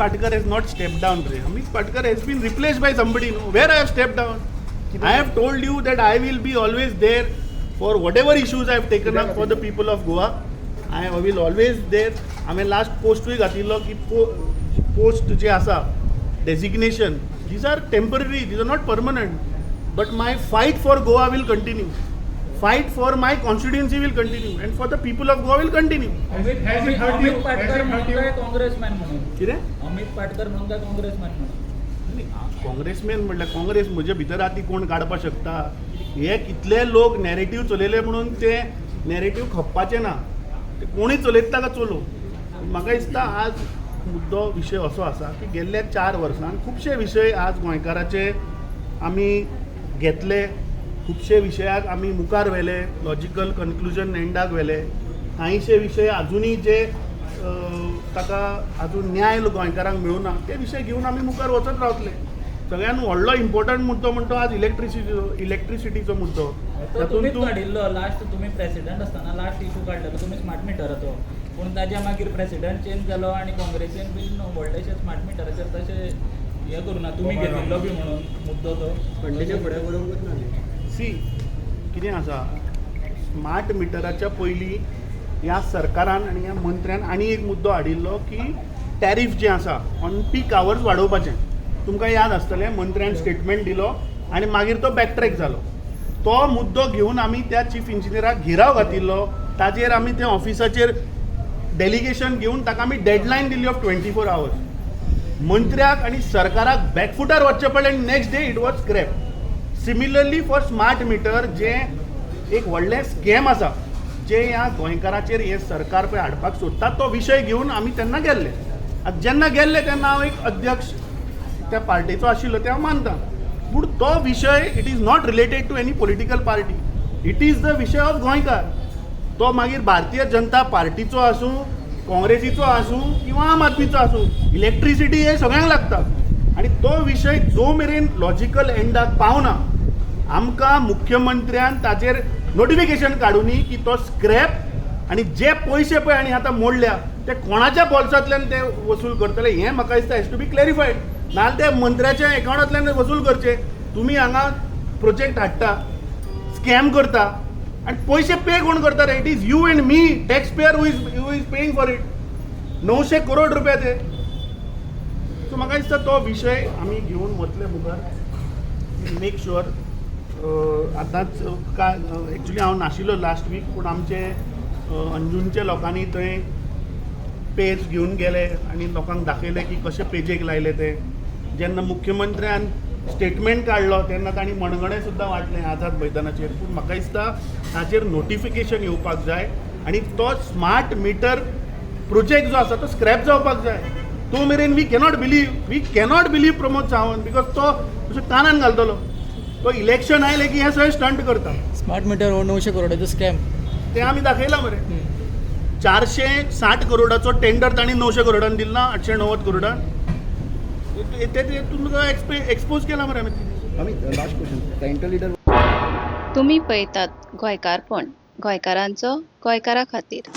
Patkar has not stepped down रे. Amit Patkar has been replaced by somebody, no? Where I have stepped down? I have told you that I will be always there for whatever issues I have taken up for the people of Goa. I will always there. हांवें last पोस्टूय घातिल्लो की post जे आसा, designation, these are temporary, these are not permanent, but my fight for Goa will continue, fight for my constituency will continue and for the people of Goa will continue. Amit Has it hurt Amit you? Has Patkar it hurt म्हणून you? काय काँग्रेसमॅन म्हणून? कितें? अमित पाटकर म्हणून काय काँग्रेसमॅन म्हणून? न्ही, काँग्रेसमॅन म्हणल्यार काँग्रेस म्हजे भितर आती कोण काडपाक शकता? हे कितले लोक नॅरेटीव चलयले म्हणून ते नॅरेटीव खपपाचे ना. ते कोणूय चलयता ताका चलोवं. म्हाका दिसता आज मुद्दो विशय असो आसा की गेल्ल्या 4 वर्सांत खुबशे विशय आज गोंयकाराचे आमी घेतले, खुबशे विशयाक आमी मुखार व्हेले, लॉजिकल कन्क्लुजन एंडाक व्हेले. कांयशे विशय अजुनूय जे ताका अजून न्याय गोंयकारांक मेळूना, ते विशय घेवन आमी मुखार वचत रावतले. सगळ्यान व्हडलो इम्पोर्टंट मुद्दो म्हणटा आज इलेक्ट्रिसिटीचो, इलेक्ट्रिसिटीचो मुद्दो. तो तातूंत तुम्हीच तूं काडिल्लो. लास्ट तुमी प्रेसिडेंट आसतना लास्ट इशू काडलेलो तुमी स्मार्ट मिटराचो. पूण ताच्या मागीर प्रेसिडेंट चेंज जालो आनी काँग्रेसीन बीन व्हडलेशे स्मार्ट मिटराचेर तशें हें करूना. तुमी घेतिल्लो बी म्हणून मुद्दो तो. कंटिन्यू फुडें बरोवंकूच ना ती. सी, कितें आसा, स्मार्ट मिटराच्या पयलीं ह्या सरकारान आनी ह्या मंत्र्यान आनी एक मुद्दो हाडिल्लो की टॅरीफ जें आसा ऑन पीक आवर्स वाडोवपाचें. तुमकां याद आसतलें, मंत्र्यान स्टेटमेंट दिलो आनी मागीर तो बॅकट्रॅक जालो. तो मुद्दो घेवन आमी त्या चीफ इंजिनियराक घेराव घातिल्लो. ताजेर आमी त्या ऑफिसाचेर डेलिगेशन घेवन ताका आमी डेडलायन दिली ऑफ 24 आवर्स. मंत्र्याक आनी सरकाराक बॅकफुटार वचचें पडलें आनी next day it was scrap. Similarly for smart meter, जें एक व्हडलें स्कॅम आसा, जें ह्या गोंयकाराचेर हें सरकार पळय हाडपाक सोदता, तो विशय घेवन आमी तेन्ना गेल्ले. आतां जेन्ना गेल्ले तेन्ना हांव एक अध्यक्ष त्या पार्टेचो आशिल्लो तें हांव मानता, पूण तो विशय, it is not related to any political party, it is the विशय ऑफ गोंयकार. तो मागीर भारतीय जनता पार्टीचो आसूं, काँग्रेसीचो आसूं किंवा आम आदमीचो आसूं, इलेक्ट्रिसिटी हे सगळ्यांक लागता आनी तो विशय जो मेरेन लॉजिकल एंडाक पावना, आमकां मुख्यमंत्र्यान ताचेर नोटिफिकेशन काडुनी की तो स्क्रॅप आनी जे पयशे पळय आनी आतां मोडल्या ते कोणाच्या बोल्सांतल्यान ते वसूल करतले, हें म्हाका दिसता हॅज टू बी क्लॅरिफायड. नाजाल्यार ते मंत्र्याच्या एकावंटांतल्यान वसूल करचे. तुमी हांगा प्रोजेक्ट हाडटा, स्कॅम करता आनी पयशे पे कोण करता रे? It is you and me, tax payer, who is paying for it. 900 crore रुपया ते. सो म्हाका दिसता तो विशय आमी घेवन वतले मुखार. मेक शुअर आतांच काय, एक्चुली हांव नाशिल्लो लास्ट वीक, पूण आमचे अंजुनच्या लोकांनी थंय पेज घेवन गेले आनी लोकांक दाखयलें की कशें पेजेक लायले ते. जेन्ना मुख्यमंत्र्यान स्टेटमेंट काडलो तेन्ना तांणी मणगणें सुद्दां वांटलें आझाद मैदानाचेर. पूण म्हाका दिसता ताचेर नोटिफिकेशन येवपाक जाय आनी तो स्मार्ट मिटर प्रोजेक्ट जो आसा तो स्क्रॅप जावपाक जाय. तो मेरेन we cannot believe Pramod Sawant, because तो अशें कानान घालतलो. तो इलेक्शन आयलें की हें सगळें स्टंट करता. स्मार्ट मिटर हो 900 करोडाचो स्कॅम. ते आमी दाखयलां मरे. 460 करोडाचो टेंडर तांणी 900 करोडान दिला ना, 890 करोडान. ते तुमकां एक्सपोज केला मरे आमी. आमी लास्ट क्वेश्चन, सेंट्रल लिडर तुमी पळयतात गोंयकारपण, गोंयकारांचो गोंयकारा खातीर.